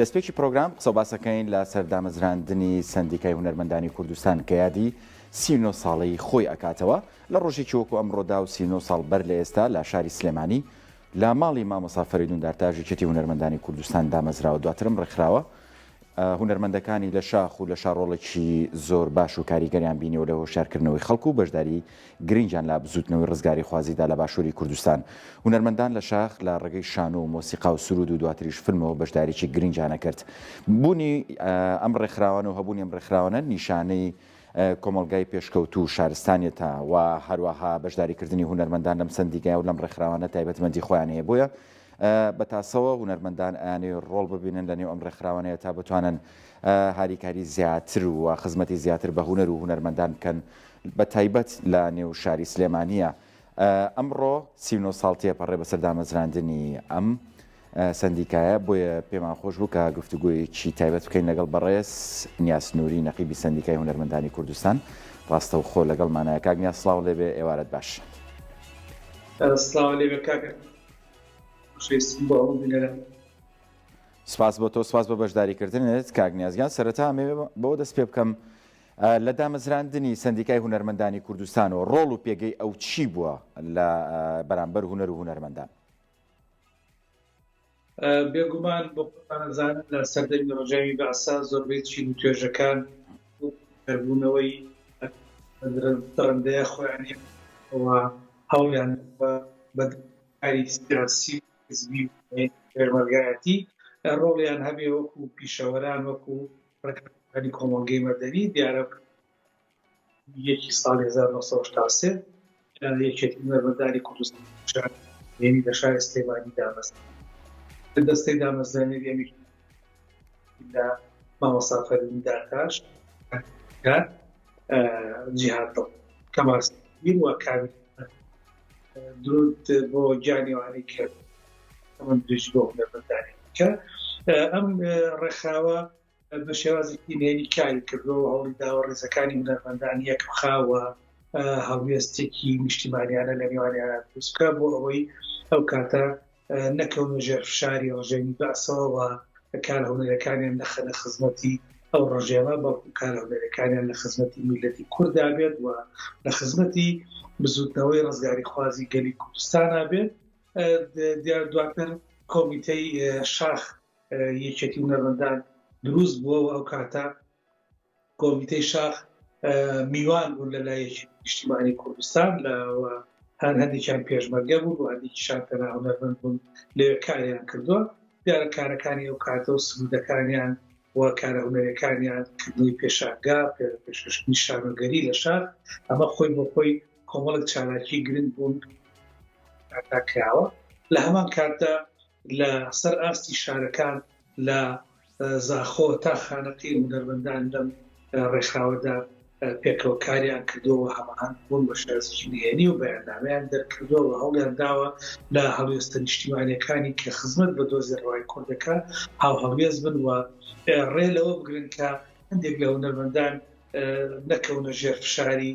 دەستپێکی پرۆگرام قسە و باسەکەین لە سەر دامەزراندنی سەندیکای هونەرمەندانی کوردستان کە یادی 39 ساڵەی خۆی ئەکاتەوە لە ڕۆژێکی وەکو ئەمڕۆدا و 39 ساڵ بەر لە ئێستا لە شاری سلێمانی لە ماڵی مامۆستا فەریدون دارتاش یەکێتی هونەرمەندانی کوردستان دامەزراوە دواتر ئەم ڕێکخراوە هونەرمەندەکانی لە شاخ و لە شار ڕۆڵێکی زۆر باش و کاریگەریان بینیوە لە هۆشیارکردنەوەی خەڵک و بەشداری گرنگیان لە بزووتنەوەی ڕزگاریخوازیدا لە باشووری کوردستان. هونەرمەندان لە شاخ لە ڕێگەی شانۆ و مۆسیقا و سروود و دواتریش فیلمەوە بەشداریی گرنگیانە کرد. بوونی ئەم ڕێکخراوانە و هەبوونی ئەم ڕێکخراوانە نیشانەی کۆمەڵگای پێشکەوتوو و شارستانیەتە و هەروەها بەشداریکردنی هونەرمەندان لەم سەندیگای و لەم ڕێکخراوانە تایبەتمەندی خۆیان هەیە بۆیە بە تاسەوە هونەرمەندان ئەیانەوێت ڕۆڵ ببینن لە نێو ئەم ڕێکخراوانەیە تا بتوانن هاریکاری زیاتر و خزمەتی زیاتر بە هونەر و هونەرمەندان بکەن بە تایبەت لە نێو شاری سلێمانیە. ئەمڕۆ 39 ساڵ تێپەڕێ بەسەر دامەزراندنی ئەم سەندیکایە بۆیە پێمان خۆش بوو کە گفتوگۆیەکی تایبەت بکەین لەگەڵ بەڕێز نیاز نوری نەقیبی سەندیکای هونەرمەندانی کوردستان ڕاستەوخۆ لەگەڵمانایە کاک نیاز سڵاو لێبێ ئێوارەت باش. سڵاو لێبێ کاکە خۆشەویستم بۆ هەموو بینەران. سپاس بۆ تۆ سپاس بۆ بەشداریکردنت کاک نیاز گیان سەرەتا ئەمەوێ بەوە دەست پێ بکەم لە دامەزراندنی سەندیکای هونەرمەندانی کوردستان و ڕۆڵ و پێگەی ئەو چی بووە لە بەرامبەر هونەر و هونەرمەندان؟ بێگومان بۆ خۆتان ئەزانن لە سەردەمی ڕژێمی بەعسا زۆربەی چین و توێژەکان بۆ بەربوونەوەی دڕندەیە خۆیان و هەوڵیان بە کاری سیاسی و حزبی و پێشمەرگایەتی ڕۆڵیان هەبێ وەکو پیشەوەران وەکو ڕێکخراوەکانی کۆمەڵگەی مەدەنی دیارە یەکی ساڵی 1983 یەکێتی هونەرمەندانی کوردستان شاری لە شاری سلێمانی دامەزرا دەستەی دامەزرێنەری ئەمی لە مامۆستا فەریدون دارتاش جیهاد دڵ کەمال سەمیر و کامی درود بۆ گیانی ئەوانەی کرد من درێژ بۆ هونەرمەندانی کە ئەم ڕێکخراوە بە شێوازێکی نهێنی کاری کردووە و هەوڵی داوە ڕیزەکانی هونەرمەندان یەک بخا و هەڵوێستێکی نیشتیمانیانە لە نێوانیانە دروست بکا بۆ ئەوەی ئەو کاتە نەکەونە ژێر فشاری ڕژێمی بەعسەوە و کارە هونەرەکانیان نەخەنە خزمەتی ئەو ڕژێمە بەڵکو کارە هونەرەکانیان لە خزمەتی میللەتی کوردا بێت و لە خزمەتی بزوتنەوەی ڕزگاریخوازی گەلی کوردستانا بێت دیار دواتر کۆمیتەی شاخ یەکێتی هونەرمەندان دروست بووە و ئەو کاتە کۆمیتەی شاخ میوان بوون لە لای یەکێتی نیشتیمانی کوردستان لە هەر هەندێکیان پێشمەرگە بوون و هەندێکیشان تەنها هونەرمەند بوون لەوێ کاریان کردووە دیارە کارەکانی ئەو کاتە و سرودەکانیان و کارە هونەرەکانیان کردنەوەی پێشانگا پێشکەشکردنی شانۆگەری لە شار ئەمە خۆی بۆ خۆی کۆمەڵێک چالاکی گرنگ بوون تا کراوە لە هەمان کاتدا لە سەر ئاستی شارەکان لە زاخۆ تا خانەقین هونەرمەندان لەم ڕێکخراوەدا پێکەوە کاریان کردووە و هەماهەنگ بوون بە شێوازێکی نهێنی و بەیاننامەیان دەرکردووە و هەوڵیان داوە لە هەڵوێستە نیشتیمانیەکانی کە خزمەت بە دۆزی ڕەوای کورد دەکات هاوهەڵوێست بن و ڕێ لەوە بگرن کە هەندێک لە هونەرمەندان نەکەونە ژێر فشاری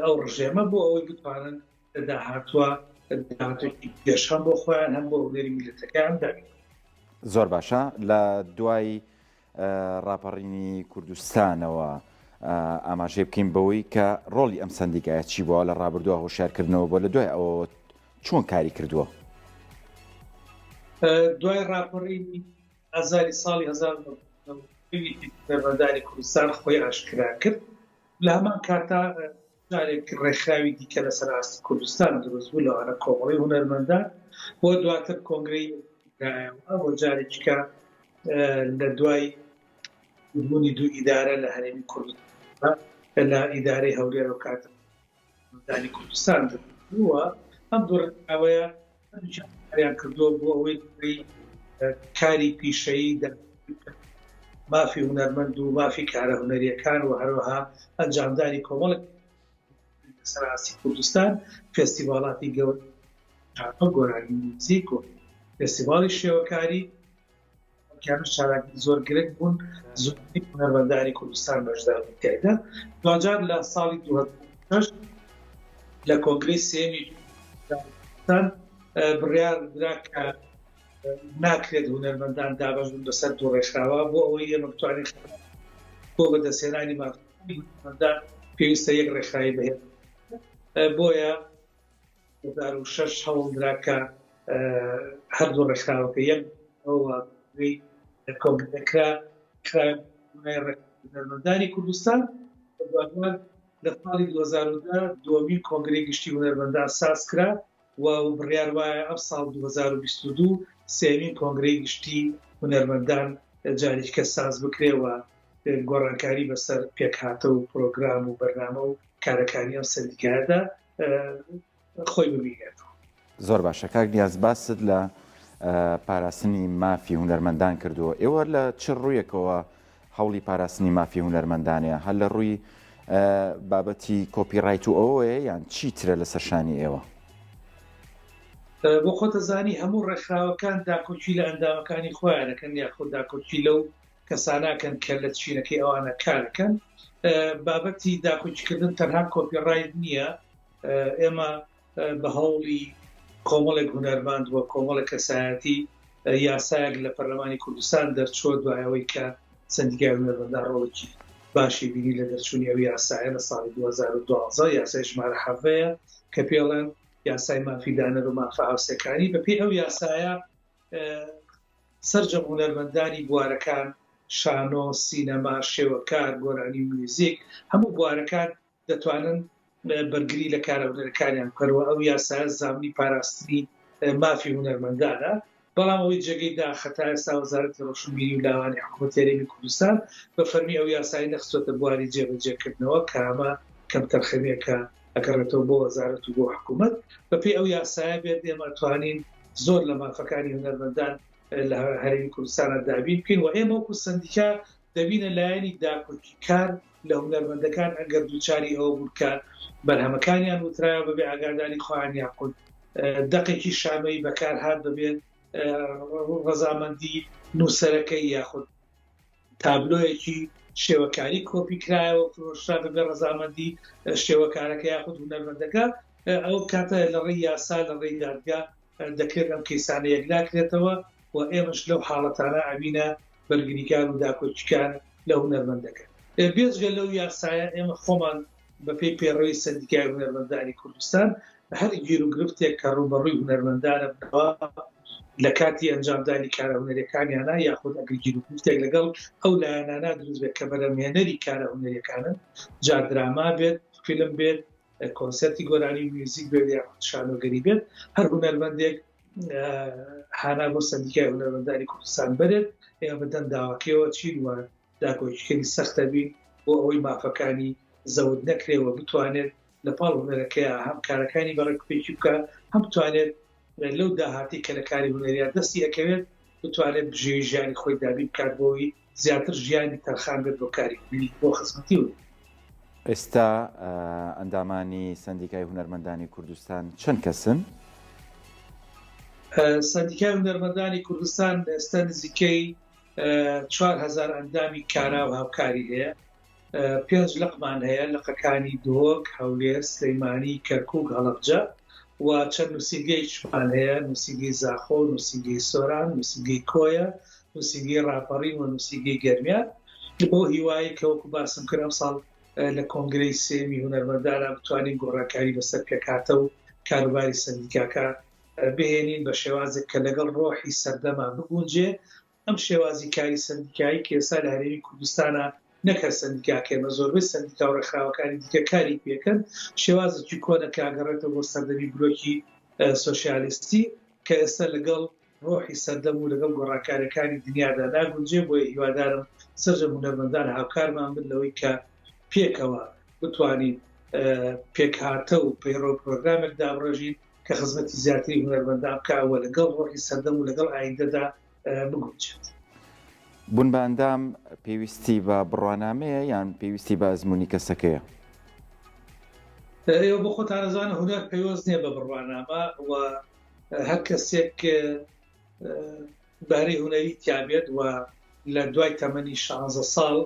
ئەو ڕژێمە بۆ ئەوەی بتوانن لە داهاتووە داهاتوویەکی گەش هەم بۆ خۆیان هەم بۆ هونەری میللەتەکەیان دابین بکەن. زۆر باشە لە دوای ڕاپەڕینی کوردستانەوە ئاماژەی بکەین بەوەی کە ڕۆڵی ئەم سەندیکایە چی بووە لە ڕابردووە هۆشیارکردنەوە بۆ لە دوای ئەوە چۆن کاری کردووە؟ دوای ڕاپەڕینی ئازاری ساڵی 1990 کوردستان خۆی ئاشکرا کرد لە هەمان کاتا جارێک ڕێکخراوی دیکە لەسەر ئاستی کوردستان دروست بوو لەوانە کۆمەڵی هونەرمەندان و دواتر کۆنگرەی کرایەوە و جارێکیکە لە دوای بوونی دوو ئیدارە لە هەرێمی کوردستان لە ئیدارەی هەولێر و کات دانی کوردستان بووە ئەم دوو ڕێکخراوەیە کاریان کردووە بۆ ئەوەی کاری پیشەیی مافی هونەرمەند و مافی کارە هونەریەکان و هەروەها ئەنجامدانی کۆمەڵێک لەسەر ئاستی کوردستان فێستیڤاڵاتی گەورە گۆرانی میوزیک و فێستیڤاڵی شێوەکاری کانە چالاکی زۆر گرنگ بوون زۆربەی هونەرمەندانی کوردستان بەشدار بوون تیایدا دواجار لە ساڵی 2006 لە کۆنگرەی سێمی کوردستان بڕیار درا کە. ناکرێت هونەرمەندان دابەش بن بەسەر دوو ڕێکخراوە بۆ ئەوەی ئێمە بتوانین بۆ بەدەستهێنانی مافی هونەرمەندان پێویستە یەک ڕێکخراوی بەهێز بۆیە 2006 هەوڵدرا کە هەردوو ڕێکخراوەکە یەک ئەوە کۆنگرەکرا هونەرمەندانی کوردستان لە ساڵی 2010 دووەمین کۆنگرەی گشتی هونەرمەندان ساز کرا و بڕیار وایە ئەمساڵ 2022 سێیەمین کۆنگرەی گشتی هونەرمەندان جارێکیکە ساز بکرێ و گۆڕانکاری بەسەر پێکهاتە و پرۆگرام و بەرنامە و کارەکانی ئەم سەندیکایەدا خۆی ببینێتەوە. زۆر باشە کاک نیاز باست لە پاراستنی مافی هونەرمەندان کردووە ئێوە لە چ ڕوویەکەوە هەوڵی پاراستنی مافی هونەرمەندانەیە هەر لە ڕووی بابەتی copyright و ئەوەیە یان چی ترە لەسەر شانی ئێوە؟ بۆ خۆتە زانی هەموو ڕێکخراوەکان داکۆکی لە ئەندامەکانی خۆیان دەکەن یاخود داکۆکی لەو کەساناکەن کە لە چینەکەی ئەوانە کارەکەن بابەتی داکۆکیکردن تەنها copyright نییە ئێمە بە هەوڵی کۆمەڵێک هونەرمەند و کۆمەڵێک کەسایەتی یاسایەک لە پەرلەمانی کوردستان دەرچووە دوای ئەوەی کە سەندیکای هونەرمەندان ڕۆڵێکی باشی بینی لە دەرچوونی ئەو یاسایە لە ساڵی 2012 یاسای ژمارە حەڤەیە کە پێڵێن یاسای مافی دانەر و مافە هاوسێکانی بەپێی ئەو یاسایە سەرجەم هونەرمەندانی بوارەکان شانۆ، سینەما، شێوەکار، گۆرانی و میوزیک هەموو بوارەکان دەتوانن بەرگری لە کارە هونەرەکانیان بکەن و ئەو یاسایە زامنی پاراستنی مافی هونەرمەندانە، بەڵام ئەوەی جێگەی داخە تا ئێستا وەزارەتی ڕۆشنبیری و لاوانی حکومەتی هەرێمی کوردستان بە فەرمی ئەو یاسای نەخستۆتە بواری جێبەجێکردنەوە کە ئەمە کەمتەرخەمییەکە ئەگەڕێتەوە بۆ وەزارەت و بۆ حکومەت، بەپێی ئەو یاسایە بێت ئێمە ئەتوانین زۆر لە مافەکانی هونەرمەندان لە هەرێمی کوردستانە دابین بکەین و ئێمە وەکو سەندیکا دەبینە لایەنی داکۆکیکار لە هونەرمەندەکان ئەگەر دووچاری ئەوە بوون کە بەرهەمەکانیان وترایەوە بەبێ ئاگاداری خۆیان یاخود دەقێکی شانۆیی بەکارهات بەبێ ڕەزامەندی نووسەرەکەی یاخود تابلۆیەکی شێوەکاری کۆپی کرایەوە فرۆشرا بەبێ ڕەزامەندی شێوەکارەکە یاخود هونەرمەندەکە ئەو کاتە لە ڕێی یاسا لە ڕێی دادگا دەکرێت ئەم کەیسانە یەکلاکرێتەوە و ئێمەش لەو حاڵەتانە ئەبینە بەرگریکار و داکۆکیکار لە هونەرمەندەکە. بێجگە لەو یاسایە ئێمە خۆمان بەپێی پەیڕەوی سەندیکای هونەرمەندانی کوردستان هەر گیروگرفتێک کە ڕووبەڕووی هونەرمەندانە بنەوە لە کاتی ئەنجامدانی کارە هونەریەکانیانە یاخود ئەگەر گیروگرفتێک لەگەڵ ئەو لایەنانە دروست بێت کە بەرهەمهێنەری کارە هونەریەکانن جا دراما بێت فیلم بێت کۆنسێرتی گۆرانی و میوزیک بێت یاخود شانۆگەری بێت هەر هونەرمەندێک هانا بۆ سەندیکای هونەرمەندانی کوردستان بەرێت ئێمە بەدەم داواکەیەوە چین و داکۆکیکەری سەختە بین بۆ ئەوەی مافەکانی زەوت نەکرێ و بتوانێت لە پاڵ هونەرەکەیا هەم کارەکانی بە ڕێکوپێکی بکا هەم بتوانێت لەو داهاتەی کە لە کاری هونەریا دەستی ئەکەوێت بتوانێت بژێوی ژیانی خۆی دابین بکات بۆ ئەوەی زیاتر ژیانی تەرخان بێت بۆ کاری هونەری بۆ خزمەتی هونەری. ئێستا ئەندامانی سەندیکای هونەرمەندانی کوردستان چەند کەسن؟ سەندیکای هونەرمەندانی کوردستان ئێستا نزیکەی 4000 ئەندامی کارا و هاوکاری هەیە. پێنج لقمان هەیە، لقەکانی دهۆک، هەولێر، سلیمانی، کەرکوک، هەڵەبجە و چەند نووسینگەیەکیشمان هەیە، نووسینگەی زاخۆ، نووسینگەی سۆران، نووسینگەی کۆیە، نووسینگەی ڕاپەڕین و نووسینگەی گەرمیان. بەو هیوایەی کە وەکو باسم کرد ئەمساڵ لە کۆنگرەی سێیەمی هونەرمەندانا بتوانین گۆڕانکاری بەسەر پێکهاتە و کاروباری سەندیکاکە بهێنین بە شێوازێک کە لەگەڵ ڕۆحی سەردەما بگونجێ ئەم شێوازی کاری سەندیکایی کە ئێستا لە هەرێمی کوردستانا نەک هەر سەندیکاکە ئێمە زۆربەی سەندیکا و ڕێکخراوەکانی دیکە کاری پێکەن شێوازێکی کۆنە کە ئەگەڕێتەوە بۆ سەردەمی بلۆکی سۆسیالیستی کە ئێستا لەگەڵ ڕۆحی سەردەم و لەگەڵ گۆڕانکاریەکانی دنیادا ناگونجێ بۆیە هیوادارم سەرجەم هونەرمەندان هاوکارمان بن لەوەی کە پێکەوە بتوانین پێکهاتە و پەیڕەو پرۆگرامێک دابڕێژین کە خزمەتی زیاتری هونەرمەندان بکا و لەگەڵ ڕۆحی سەردەم و لەگەڵ ئایندەدا بگونجێت. بوون بە ئەندام پێویستی بە بڕوانامەیە یان پێویستی بە ئەزموونی کەسەکەیە؟ ئێوە بۆ خۆتان ئەزانن هونەر پەیوەست نییە بە بڕوانامە و هەر کەسێک بەهرەی هونەری تیابێت و لە دوای تەمەنی شانزە ساڵ.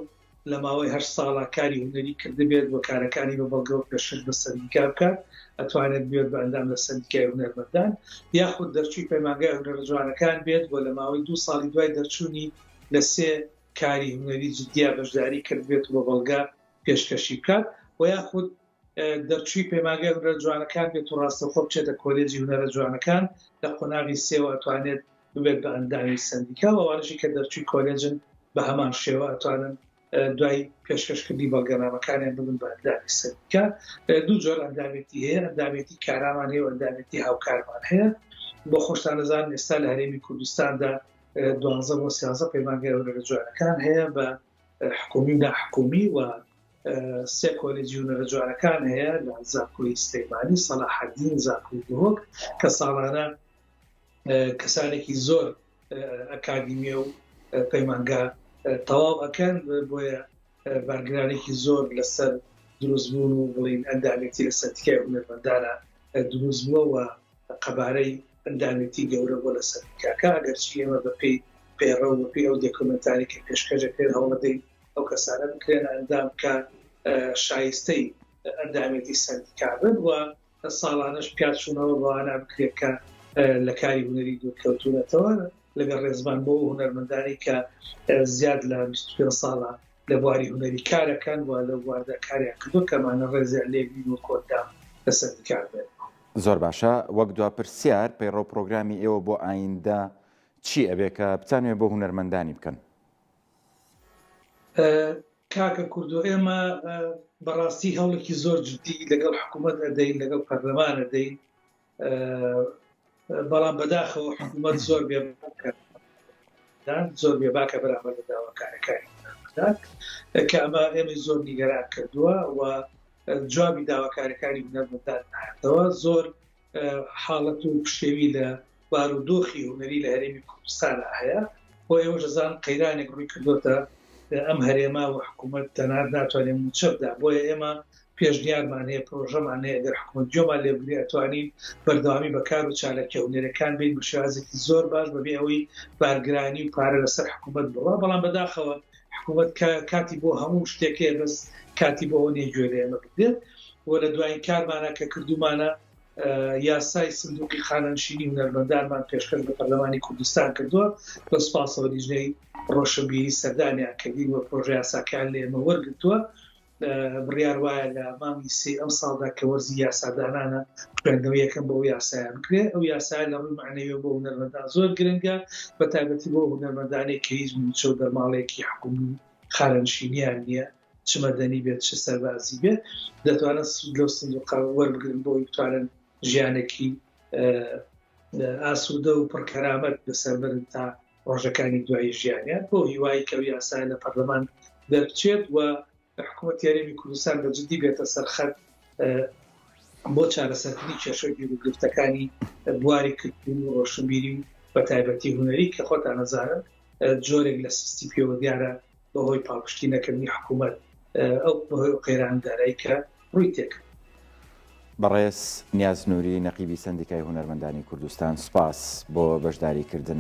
لە ماوەی هەشت ساڵا کاری هونەری کردبێت و کارەکانی بە بەڵگەوە پێشکەش بە سەندیکا بکات ئەتوانێت ببێت بە ئەندام لە سەندیکای هونەرمەندان یاخود دەرچووی پەیمانگای هونەرە جوانەکان بێت و لە ماوەی دوو ساڵی دوای دەرچوونی لە سێ کاری هونەری جدیا بەشداری کردبێت و بە بەڵگە پێشکەشی بکات و یاخود دەرچووی پەیمانگای هونەرە جوانەکان بێت و ڕاستەوخۆ بچێتە کۆلێجی هونەرە جوانەکان لە قۆناغی سێوە ئەتوانێت ببێت بە ئەندامی سەندیکا و ئەوانەشی کە دەرچووی کۆلێجن بە هەمان شێوە ئەتوانن دوای پێشکەشکردنی بەڵگەنامەکانیان ببن بە ئەندامی سەندیکا. دوو جۆر ئەندامێتی هەیە، ئەندامێتی کارامان هەیە و ئەندامێتی هاوکارمان هەیە. بۆ خۆشتان دەزانن ئێستا لە هەرێمی کوردستاندا دوانزە بۆ سیانزە پەیمانگای هونەرە جوانەکان هەیە بە حکومی و ناحکومی و سێ کۆلێجی هونەرە جوانەکان هەیە لە زانکۆی سلەیمانی، سەلاحەدین، زانکۆی دهۆک کە ساڵانە کەسانێکی زۆر ئەکادیمیە و پەیمانگا تەواو ئەکەن بۆیە بارگرانێکی زۆر لەسەر دروستبوون و بڵین ئەندامێتی لە سەندیکای هونەرمەندانە دروست بووە و قەبارەی ئەندامێتی گەورە بۆ لە سەندیکاکە ئەگەرچی ئێمە بەپێی پەیڕەو بەپێی ئەو دێکۆمێنتانی کە پێشکەشەکرێن هەوڵەدەین ئەو کەسانە بکرێن ئەندام کە شایستەی ئەندامێتی سەندیکا بن و ساڵانەش پیاچوونەوە بەوانە بکرێت کە لە کاری هونەری دوورکەوتوونەتەوە لەگەڵ ڕێزمان بۆ هونەرمەندانی کە زیاد لە 25 ساڵە لە بواری هونەری کارەکەن و لەو بواردا کاریان کردو کەمانە ڕێزیان لێبین و کۆندام لە سەندیکا بێت. زۆر باشە وەک دوا پرسیار پەیڕەو پڕۆگرامی ئێوە بۆ ئایندە چی ئەبێ کە بتانوێ بۆ هونەرمەندانی بکەن؟ کاکە کوردۆ ئێمە بەڕاستی هەوڵێکی زۆر جدی لەگەڵ حکوومەت ئەدەین لەگەڵ پەرلەمان ئەدەین بەڵام بەداخەوە حکوومەت زۆر بێ زۆر بێباکە بەرامبەر بە داواکارەکانی کە ئەمە ئێمەی زۆر نیگەران کردووە و جوابی داواکارەکانی هونەرمەندان نایەتەوە زۆر حاڵەت و پشێوی لە بارودۆخی هونەری لە هەرێمی کوردستانا هەیە بۆ ئێوەش ئەزانن قەیرانێک ڕووی کردۆتە ئەم هەرێمە و حکوومەت تەنانەت ناتوانێت مووچە بدا بۆیە ئێمە پێشنیارمان هەیە پرۆژەمان هەیە گەر حکوومەت گوێمان لێ بگرێ ئەتوانین بەردەوامی بە کار و چالاکیە هونەرەکان بین بە شێوازێکی زۆر باش بەبێ ئەوەی بارگرانی و پارە لەسەر حکوومەت بڕوا بەڵام بەداخەوە حکوومەت کاتی بۆ هەموو شتێک هەیە بەس کاتی بۆ ئەوە نییە گوێ لە ئێمە بگرێت و لە دوایین کارمانە کە کردوومانە یاسای سندوقی خانەنشینی هونەرمەندانمان پێشکەش بە پەرلەمانی کوردستان کردووە بە سوپاسەوە لیژنەی ڕۆشنبیری سەردانیان کردین و پرۆژە یاساکەیان لە ئێمە وەرگرتووە بڕیار وایە لە مانگی سێ ئەم ساڵدا کە وەرزی یاسادانانە خوێندنەوە یەکەم بۆ یاسایە بکرێت ئەو یاسایە لە ڕووی مەعنەویەوە بۆ هونەرمەندان زۆر گرنگە بە تایبەتی بۆ هونەرمەندانێک کە هیچ مووچە و دەرماڵەیەکی حکومی و خانەنشینیان نییە چ مەدەنی بێت چ سەربازی بێت دەتوانن سوود لەو سندوقە وەربگرن بۆ ئەوەی بتوانن ژیانێکی ئاسوودە و پڕکەرامەت بەسەر بەرن تا ڕۆژەکانی دوایی ژیانیان بۆ هیوای کە ئەو یاسایە لە پەرلەمان دەربچێت و حکوومەتی هەرێمی کوردستان بە جدی بێتە سەر خەت بۆ چارەسەرکردنی کێشە و گیروگرفتەکانی بواری کلتوری و ڕۆشنبیری و بە تایبەتی هونەری کە خۆتان ئەزانن جۆرێک لە سستی پێوە دیارە بەهۆی پاڵپشتی نەکردنی حکوومەت ئەو بەهۆی ئەو قەیران دارایی کە ڕووی تێکرد. بەڕێز نیاز نوری نەقیبی سەندیکای هونەرمەندانی کوردستان سوپاس بۆ بەشداری کردنت.